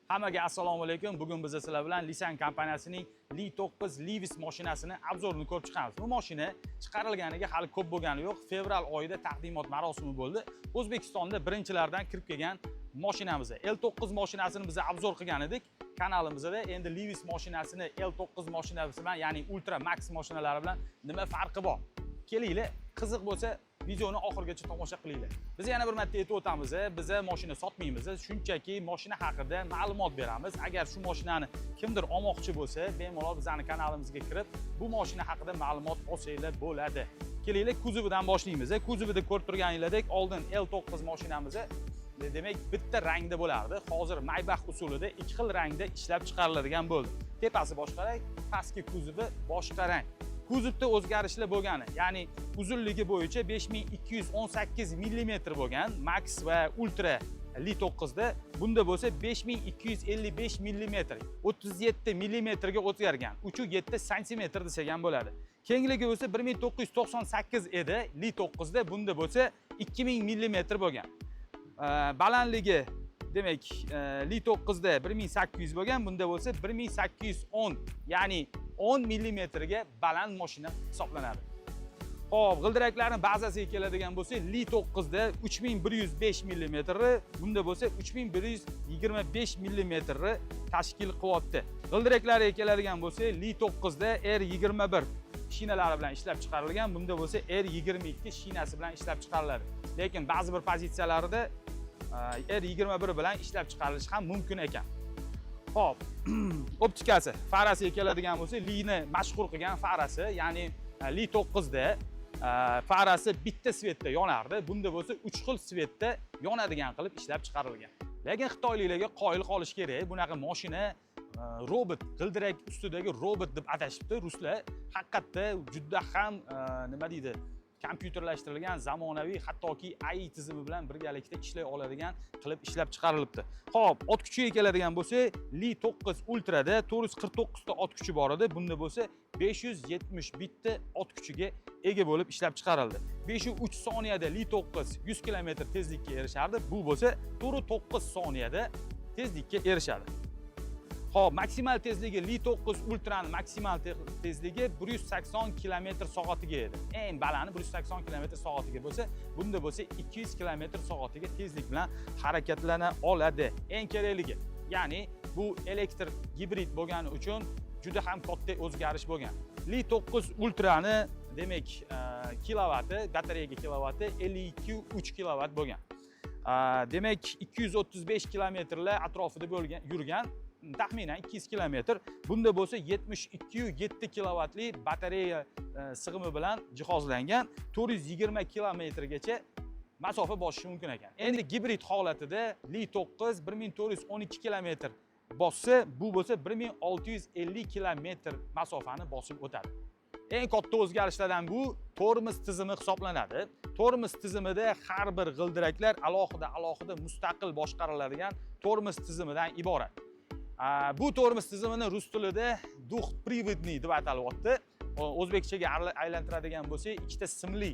Hammaga assalomu alaykum. Bugun biz sizlar bilan Lisan kompaniyasining Li 9 Livis mashinasini обзор ini ko'rib chiqamiz. Bu mashina chiqarilganiga hali ko'p bo'lgani yo'q. Fevral oyida taqdimot marosimi bo'ldi. O'zbekistonda birinchilardan kirib kelgan mashinamiz. L9 mashinasini biz обзор qilgan edik kanalimizda. Endi Livis mashinasini L9 mashinasi bilan, ya'ni Ultra Max mashinalari bilan nima farqi bor? Kelinglar, qiziq bo'lsa videoni oxirigacha tomosha qilinglar. Biz yana bir marta aytib o'tamiz, biz mashina sotmaymiz, shunchaki mashina haqida ma'lumot beramiz. Agar shu mashinani kimdir olmoqchi bo'lsa, bemalol bizning kanalimizga kirib, bu mashina haqida ma'lumot olsanglar bo'ladi. Kelinglar, kuzovidan boshlaymiz. Kuzovida ko'rib turganinglardek, oldin L9 mashinamiz demak bitta rangda bo'lardi. Hozir Maybach usulida ikki xil rangda ishlab chiqariladigan bo'ldi. Tepasi boshqa rang, pastki kuzovi boshqa rang. Kuzovda o'zgarishlar bo'lgani, ya'ni uzunligi bo'yicha 5218 mm bo'lgan Max va Ultra Li 9 da, bunda bo'lsa 5255 mm, 37 mm ga o'zgargan, 3,7 santimetr desak ham bo'ladi. Kengligi bo'lsa 1998 edi Li 9 da, bunda bo'lsa 2000 mm bo'lgan. Balandligi demak Li 9 da 1800 bo'lgan, bunda bo'lsa 1810, ya'ni 10 millimetrga baland mashina hisoblanadi. Xo'p, g'ildiraklarning bazasiga keladigan bo'lsak, Li 9 da 3105 millimetrni, bunda bo'lsa 3125 millimetrni tashkil qilyapti. G'ildiraklarga keladigan bo'lsak, Li 9 da R21 shinalari bilan ishlab chiqarilgan, bunda bo'lsa R22 shinasi bilan ishlab chiqariladi. Lekin ba'zi bir pozitsiyalarida R21 bilan ishlab chiqarilishi ham mumkin ekan. Xo'p, optikasi, farasiga keladigan bo'lsak, Lini mashhur qilgan farasi, ya'ni Li 9 da farasi bitta свет da yonardi. Bunda bo'lsa 3 xil свет da yonadigan qilib ishlab chiqarilgan. Lekin xitoyliklarga qoyil qolish kerak. Bunaqa mashina robot, g'ildirak ustidagi robot deb atashibdi ruslar. Haqiqatda juda ham nima deydi, kompyuterlashtirilgan zamonaviy, hattoki AI tizimi bilan birgalikda ishlay oladigan qilib ishlab chiqarilibdi. Xo'p, ot kuchiga keladigan bo'lsak, Li 9 Ultrada 449 ta ot kuchi bor edi. Bunda bo'lsa 571 ta ot kuchiga ega bo'lib ishlab chiqarildi. 5.3 soniyada Li 9 100 km tezlikka erishardi. Bu bo'lsa 4.9 soniyada tezlikka erishadi. Xo'p, maksimal tezligi Li 9 Ultrani maksimal tezligi 180 km soatiga edi. Eng balandi 180 km soatiga bo'lsa, bunda bo'lsa 200 km soatiga tezlik bilan harakatlana oladi. Eng kerakligi, ya'ni bu elektr gibrid bo'lgani uchun juda ham katta o'zgarish bo'lgan. Li 9 Ultrani demak kilovati, batareyaga kilovati 52,3 kilovat bo'lgan. Demak 235 kilometrlar atrofida bo'lgan yurgan, taxminan 200 kilometr. Bunda bo'lsa 72,7 kilovatli batareya sig'imi bilan jihozlangan, 420 kilometrgacha masofa bosishi mumkin ekan. Endi gibrid holatida Li 9 1412 kilometr bossa, bu bo'lsa 1650 kilometr masofani bosib o'tadi. Eng katta o'zgarishlardan bu tormoz tizimi hisoblanadi. Tormoz tizimida har bir g'ildiraklar alohida alohida mustaqil boshqariladigan tormoz tizimidan iborat. Bu tormoz tizimini rus tilida двухприводный deb atalyapti. O'zbekchaga aylantiradigan bo'lsak, ikkita simli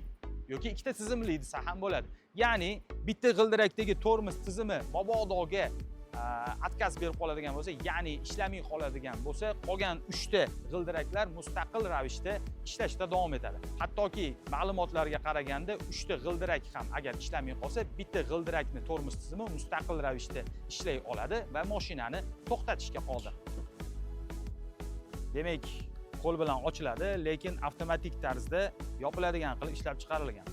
yoki ikkita tizimli desa ham bo'ladi. Ya'ni bitta g'ildirakdagi tormoz tizimi mabodoga отказ berib qoladigan bo'lsa, ya'ni ishlamay qoladigan bo'lsa, qolgan 3 ta g'ildiraklar mustaqil ravishda ishlashda davom etadi. Hattoki ma'lumotlarga qaraganda 3 ta g'ildirak ham agar ishlamay qolsa, bitta g'ildirakni tormoz tizimi mustaqil ravishda ishlay oladi va mashinani to'xtatishga qodir. Demak, qo'l bilan ochiladi, lekin avtomatik tarzda yopiladigan qilib ishlab chiqarilgan.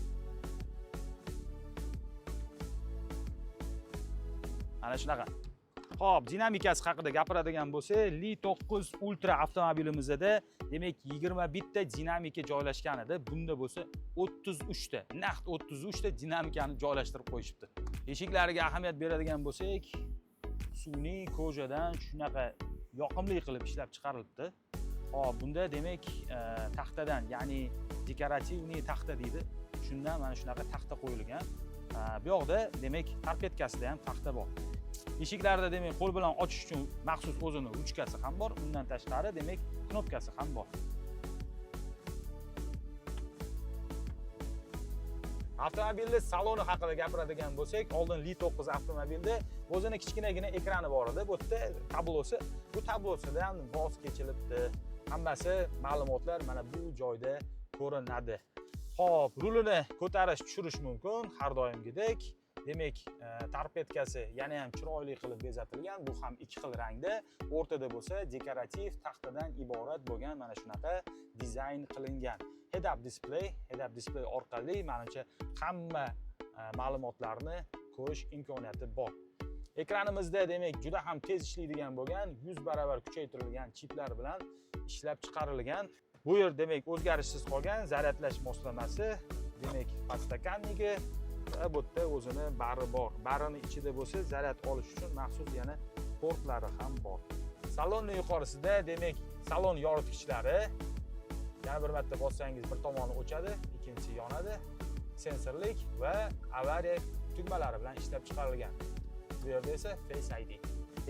Mana shunaqa. Xo'p, dinamikasi haqida gapiradigan bo'lsak, Li 9 Ultra avtomobilimizda demak 21 ta dinamika joylashgan edi. Bunda bo'lsa 33 ta, naqd 33 ta dinamikani joylashtirib qo'yishibdi. Eshiklariga ahamiyat beradigan bo'lsak, sun'iy кожа dan shunaqa yoqimli qilib ishlab chiqarilibdi. Xo'p, bunda demak taxtadan, ya'ni декоративный taxta deydi. Shundan mana shunaqa taxta qo'yilgan. Bu yoqda demak торпедка sida ham taxta bor. Eshiklarda demak qo'l bilan ochish uchun maxsus o'zini ruchkasi ham bor. Undan tashqari demak knopkasi ham bor. Avtomobilni saloni haqida gapiradigan bo'lsak, oldin Li 9 avtomobilda o'zini kichkinagina ekrani bor edi. Bu yerda tablosi, bu tablosidan voz kechilibdi. Hammasi ma'lumotlar mana bu joyda ko'rinadi. Xo'p, rulini ko'tarish, tushirish mumkin har doimgidek. Demak, torpedkasi yana ham chiroyli qilib bezatilgan. Bu ham ikki xil rangda. O'rtada bo'lsa dekorativ taxtadan iborat bo'lgan mana shunaqa dizayn qilingan. Head-up display, head-up display orqali menimcha hamma ma'lumotlarni ko'rish imkoniyati bor. Ekranimizda demak juda ham tez ishlaydigan bo'lgan 100 barobar kuchaytirilgan chiplar bilan ishlab chiqarilgan. Bu yer demak o'zgarishsiz qolgan zaryadlash moslamasi, demak podstаканники va bu yerda o'zini bari bor. Barini ichida bo'lsa zaryad olish uchun maxsus yana portlari ham bor. Salonning yuqorisida demak salon yoritgichlari, yana bir marta bossangiz bir tomoni o'chadi, ikkinchisi yonadi. Sensorlik va avariya tugmalari bilan ishlab chiqarilgan. Bu yerda esa Face ID.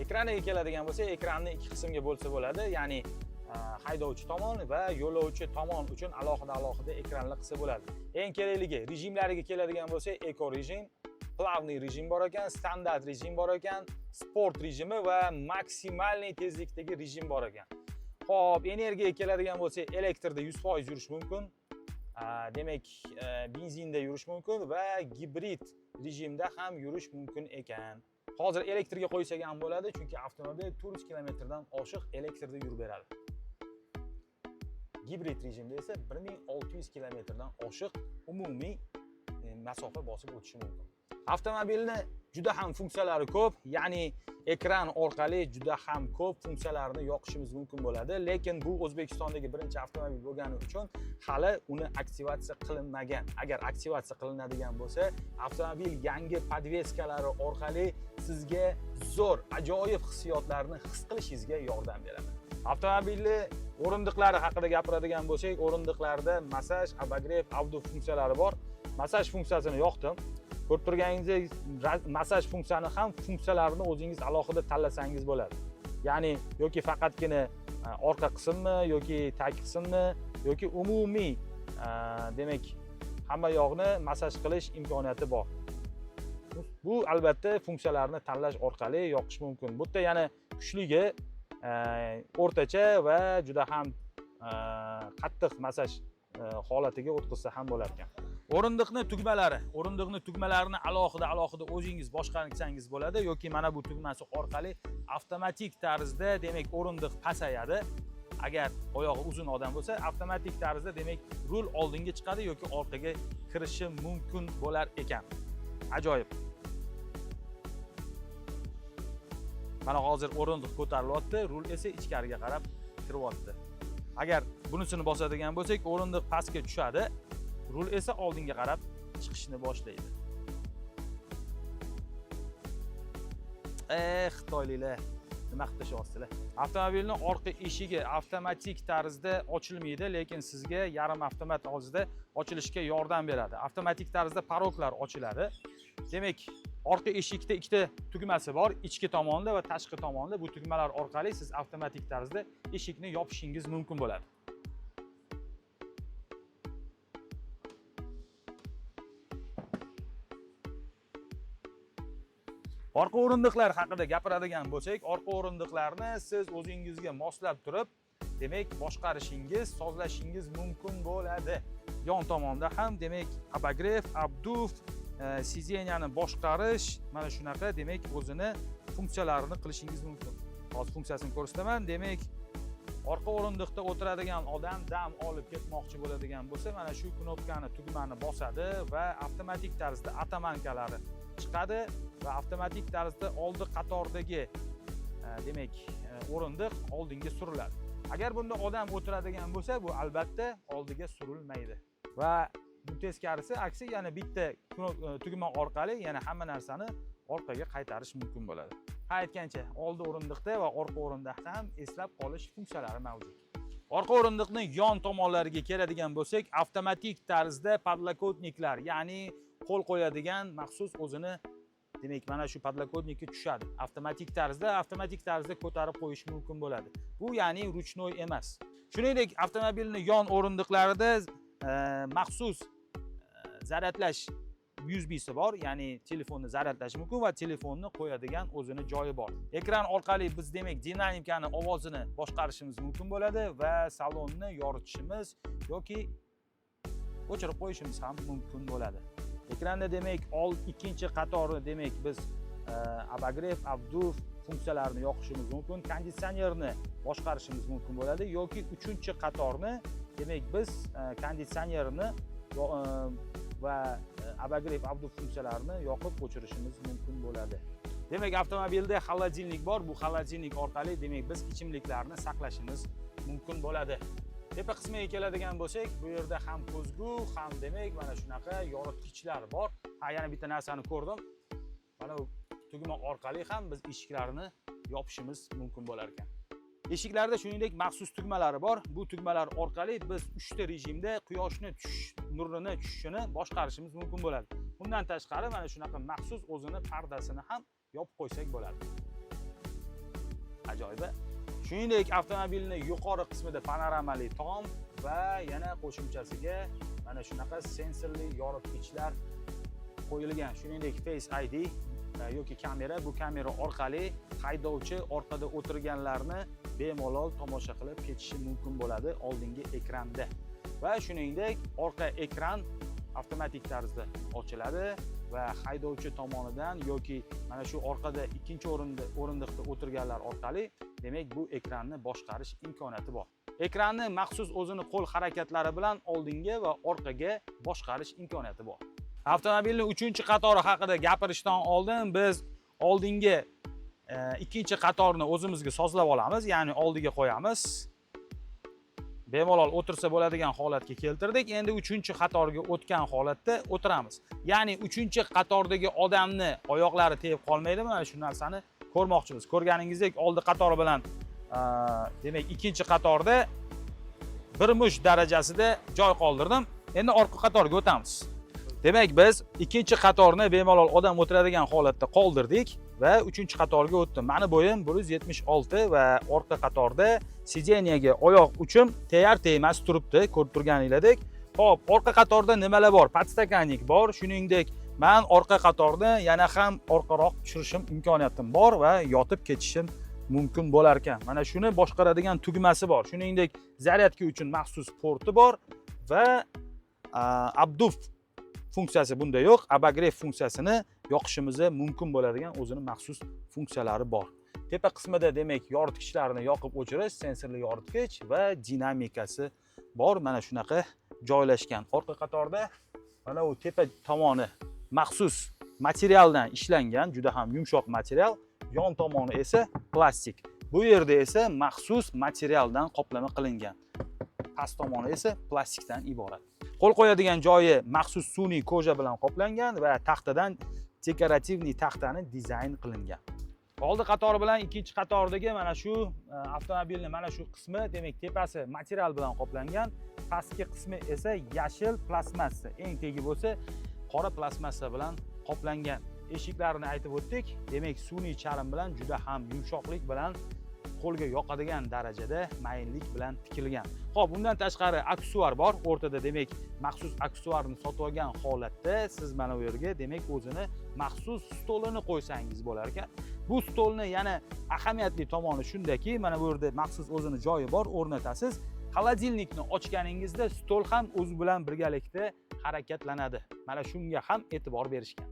Ekraniga keladigan bo'lsak, ekranni ikki qismga bo'lsa bo'ladi, ya'ni haydovchi tomon va yo'lovchi tomon uchun alohida-alohida ekranlar qilsa bo'ladi. Eng kerakligi rejimlariga keladigan bo'lsak, eko rejim, плавный rejim bor ekan, standart rejim bor ekan, sport rejimi va maksimalniy tezlikdagi rejim bor ekan. Xo'p, energiyaga keladigan bo'lsak, elektrda 100% yurish mumkin. Demak, benzinda yurish mumkin va gibrid rejimda ham yurish mumkin ekan. Hozir elektrga qo'ysak ham bo'ladi, chunki avtomobil 400 kilometrdan oshiq elektrda yurib beradi. Gibrid rejimda esa 1600 kilometrdan oshiq umumiy masofa bosib o'tishi mumkin. Avtomobilni juda ham funksiyalari ko'p, ya'ni ekran orqali juda ham ko'p funksiyalarni yoqishimiz mumkin bo'ladi, lekin bu O'zbekistondagi birinchi avtomobil bo'lgani uchun hali uni aktivatsiya qilinmagan. Agar aktivatsiya qilinadigan bo'lsa, avtomobil yangi podveskalari orqali sizga zo'r, ajoyib hissiyotlarni his qilishingizga yordam beradi. Avtomobilni o'rindiqlari haqida gapiradigan bo'lsak, o'rindiqlarda massaj, обогрев, обдув funksiyalari bor. Massaj funksiyasini yoqdim. Ko'rib turganingizdek, massaj funksiyani ham funksiyalarini o'zingiz alohida tanlasangiz bo'ladi. Ya'ni yoki faqatgina orqa qismni yoki tag qismni yoki umumiy demak hamma yoqni massaj qilish imkoniyati bor. Bu albatta funksiyalarni tanlash orqali yoqish mumkin. Bu yerda yana kuchligi, o'rtacha va juda ham qattiq massaj holatiga o'tkazsa ham bo'lar ekan. O'rindiqni tugmalari, o'rindiqni tugmalarini alohida alohida o'zingiz boshqarsangiz bo'ladi yoki mana bu tugmasi orqali avtomatik tarzda demak o'rindiq pasayadi. Agar oyog'i uzun odam bo'lsa, avtomatik tarzda demak rul oldinga chiqadi yoki orqaga kirishi mumkin bo'lar ekan. Ajoyib. Mana hozir o'rindiq ko'tarilyapti, rul esa ichkariga qarab kiryapti. Agar bunisini bosadigan bo'lsak, o'rindiq pastga tushadi, rul esa oldinga qarab chiqishni boshlaydi. Xitoyliklar nima qilib tashlayapsizlar? Avtomobilning orqa eshigi avtomatik tarzda ochilmaydi, lekin sizga yarim avtomat tarzda ochilishga yordam beradi. Avtomatik tarzda paroklar ochiladi. Demak, orqa eshikda ikkita tugmasi bor, ichki tomonda va tashqi tomonda. Bu tugmalar orqali siz avtomatik tarzda eshikni yopishingiz mumkin bo'ladi. Orqa o'rindiqlar haqida gapiradigan bo'lsak, orqa o'rindiqlarni siz o'zingizga moslab turib, demak, boshqarishingiz, sozlashingiz mumkin bo'ladi. Yon tomonda ham demak, обогрев, обдув, сиденьяni boshqarish, mana shunaqa demak o'zini funksiyalarini qilishingiz mumkin. Hozir funksiyasini ko'rsataman. Demak, orqa o'rindiqda o'tiradigan odam dam olib ketmoqchi bo'ladigan bo'lsa, mana shu knopkani, tugmani bosadi va avtomatik tarzda atamankalari chiqadi va avtomatik tarzda oldi qatordagi demak, o'rindiq oldinga suriladi. Agar bunda odam o'tiradigan bo'lsa, bu albatta oldiga surilmaydi. Va bu teskarisi, aksi yana bitta tugma orqali yana hamma narsani orqaga qaytarish mumkin bo'ladi. Ha, aytgancha, oldi o'rindiqda va orqa o'rindiqda ham eslab qolish funksiyalari mavjud. Orqa o'rindiqning yon tomonlariga keladigan bo'lsak, avtomatik tarzda podlokotniklar, ya'ni qo'l qo'yadigan maxsus o'zini demak mana shu podlokotnikka tushadi. Avtomatik tarzda ko'tarib qo'yish mumkin bo'ladi. Bu ya'ni ruchnoy emas. Shuningdek, avtomobilning yon o'rindiqlarida maxsus Zaryadlash USBsi bor, ya'ni telefonni zaryadlash mumkin va telefonni qo'yadigan o'zini joyi bor. Ekran orqali biz, demak, dinamikani ovozini boshqarishimiz mumkin bo'ladi va salonni yoritishimiz yoki o'chirib qo'yishimiz ham mumkin bo'ladi. Ekranda, demak, ikkinchi qatori, demak, biz обогрев, обдув funksiyalarini yoqishimiz mumkin, konditsionerni boshqarishimiz mumkin bo'ladi yoki uchinchi qatorni, demak, biz konditsionerni va обогрев, обдув funksiyalarini yoqib o'chirishimiz mumkin bo'ladi. Demak, avtomobilda холодильник bor. Bu холодильник orqali, demak, biz ichimliklarni saqlashimiz mumkin bo'ladi. Tepa qismiga keladigan bo'lsak, bu yerda ham ko'zgu, ham, demak, mana shunaqa yoritgichlar bor. Ha, yana bitta narsani ko'rdim. Mana bu tugma orqali ham biz eshiklarni yopishimiz mumkin bo'lar ekan. Eshiklarda shuningdek maxsus tugmalari bor. Bu tugmalar orqali biz 3 ta rejimda quyoshni tushish nurini tushishini boshqarishimiz mumkin bo'ladi. Bundan tashqari, mana shunaqa maxsus o'zini pardasini ham yopib qo'ysak bo'ladi. Ajoyib. Shuningdek, avtomobilni yuqori qismida panoramali tom va yana qo'shimchasiga mana shunaqa sensorli yoritgichlar qo'yilgan. Shuningdek, Face ID yoki kamera, bu kamera orqali haydovchi orqada o'tirganlarni bemalol tomosha qilib ketishi mumkin bo'ladi oldingi ekranda. Va shuningdek, orqa ekran avtomatik tarzda ochiladi va haydovchi tomonidan yoki mana shu orqada ikkinchi o'rindiqda o'tirganlar orqali, demak, bu ekranni boshqarish imkoniyati bor. Ekranni maxsus o'zini qo'l harakatlari bilan oldinga va orqaga boshqarish imkoniyati bor. Avtomobilni uchinchi qatori haqida gapirishdan oldin biz oldingi ikkinchi qatorni o'zimizga sozlab olamiz, ya'ni oldiga qo'yamiz. Bemalol o'tirsa bo'ladigan holatga keltirdik. Endi uchinchi qatorga o'tgan holatda o'tiramiz, ya'ni uchinchi qatordagi odamni oyoqlari tegib qolmaydi. Mana shu narsani ko'rmoqchimiz. Ko'rganingizdek, oldi qatori bilan demak, ikkinchi qatorda bir musht darajasida joy qoldirdim. Endi orqa qatorga o'tamiz. Demak, biz ikkinchi qatorni bemalol odam o'tiradigan holatda qoldirdik va uchinchi qatorga o'tdim. Mani bo'yim 176 va orqa qatorda сиденье ga oyoq uchim tegar tegmas turibdi, ko'rib turganinglardek. Ho'p, orqa qatorda nimalar bor? Подстаканник bor. Shuningdek, man orqa qatorni yana ham orqaroq tushirishim imkoniyatim bor va yotib ketishim mumkin bo'lar ekan. Mana shuni boshqaradigan tugmasi bor. Shuningdek, zaryadka uchun maxsus porti bor va обдув funksiyasi bunda yo'q. Обогрев funksiyasini yoqishimiz mumkin bo'ladigan o'zini maxsus funksiyalari bor. Tepa qismida, demak, yoritgichlarni yoqib o'chirish, sensorli yoritgich va dinamikasi bor. Mana shunaqa joylashgan. Orqa qatorda mana bu tepa tomoni maxsus materialdan ishlangan, juda ham yumshoq material. Yon tomoni esa plastik. Bu yerda esa maxsus materialdan qoplama qilingan. Past tomoni esa plastikdan iborat. Qo'l qo'yadigan joyi maxsus sun'iy кожа bilan qoplangan va taxtadan, декоративный taxtani dizayn qilingan. Oldi qatori bilan ikkinchi qatordagi mana shu avtomobilni mana shu qismi, demak, tepasi material bilan qoplangan, pastki qismi esa yashil plastmassa, eng tegi bo'lsa qora plastmassa bilan qoplangan. Eshiklarini aytib o'tdik. Demak, sun'iy charm bilan, juda ham yumshoqlik bilan, qo'lga yoqadigan darajada mayinlik bilan tikilgan. Ho'p, undan tashqari aksessuar bor o'rtada. Demak, maxsus aksessuarni sotib olgan holatda siz mana bu yerga, demak, o'zini maxsus stolini qo'ysangiz bo'lar ekan. Bu stolni yana ahamiyatli tomoni shundaki, mana bu yerda maxsus o'zini joyi bor, o'rnatasiz. Холодильник ni ochganingizda stol ham o'zi bilan birgalikda harakatlanadi. Mana shunga ham e'tibor berishgan.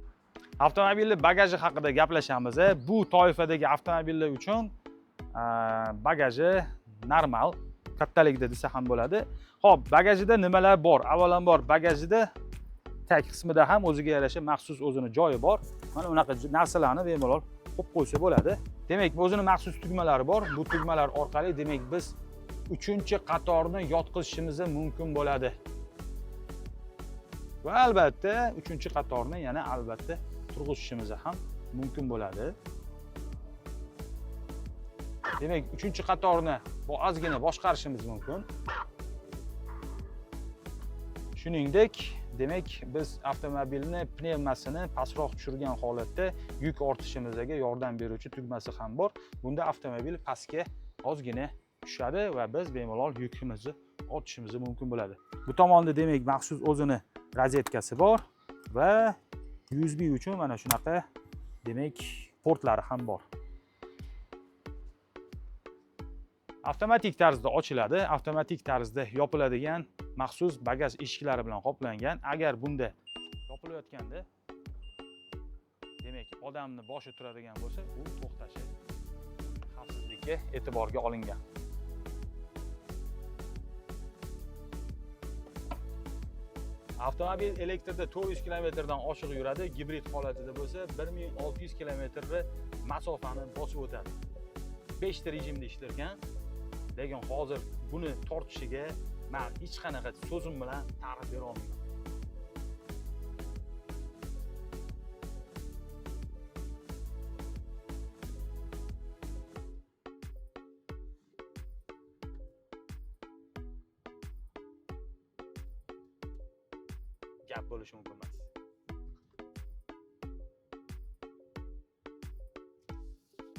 Avtomobilni bagaji haqida gaplashamiz. Bu toifadagi avtomobillar uchun bagaji normal kattalikda desa ham bo'ladi. Ho'p, bagajida nimalar bor? Avvalambor, bagajida tag qismida ham o'ziga yarasha maxsus o'zini joyi bor. Mana bunaqa narsalarni bemalol qo'yib qo'ysa bo'ladi. Demak, o'zini maxsus tugmalari bor. Bu tugmalar orqali, demak, biz uchinchi qatorni yotqizishimiz mumkin bo'ladi va albatta uchinchi qatorni yana albatta turg'izishimiz ham mumkin bo'ladi. Demak, uchinchi qatorni ozgina boshqarishimiz mumkin. Shuningdek, demak, biz avtomobilni pnevmasini pastroq tushirgan holatda yuk ortishimizga yordam beruvchi tugmasi ham bor. Bunda avtomobil pastga ozgina tushadi va biz bemalol yukimizni ortishimiz mumkin bo'ladi. Bu tomonda, demak, maxsus o'zini Rozetkasi bor va USB uchun mana shunaqa, demak, portlari ham bor. Avtomatik tarzda ochiladi, avtomatik tarzda yopiladigan maxsus bagaj eshiklari bilan qoplangan. Agar bunda yopilayotganda, demak, odamni boshi turadigan bo'lsa, u to'xtashi xavfsizlikka e'tiborga olingan. Avtomobil elektrda 400 kilometrdan oshiq yuradi, gibrid holatida bo'lsa 1600 kilometrli masofani bosib o'tadi. 5 ta rejimda ishlar ekan, lekin hozir buni tortishiga men hech qanaqa so'zim bilan ta'rif bera olmayman. Gap bo'lishi mumkin emas.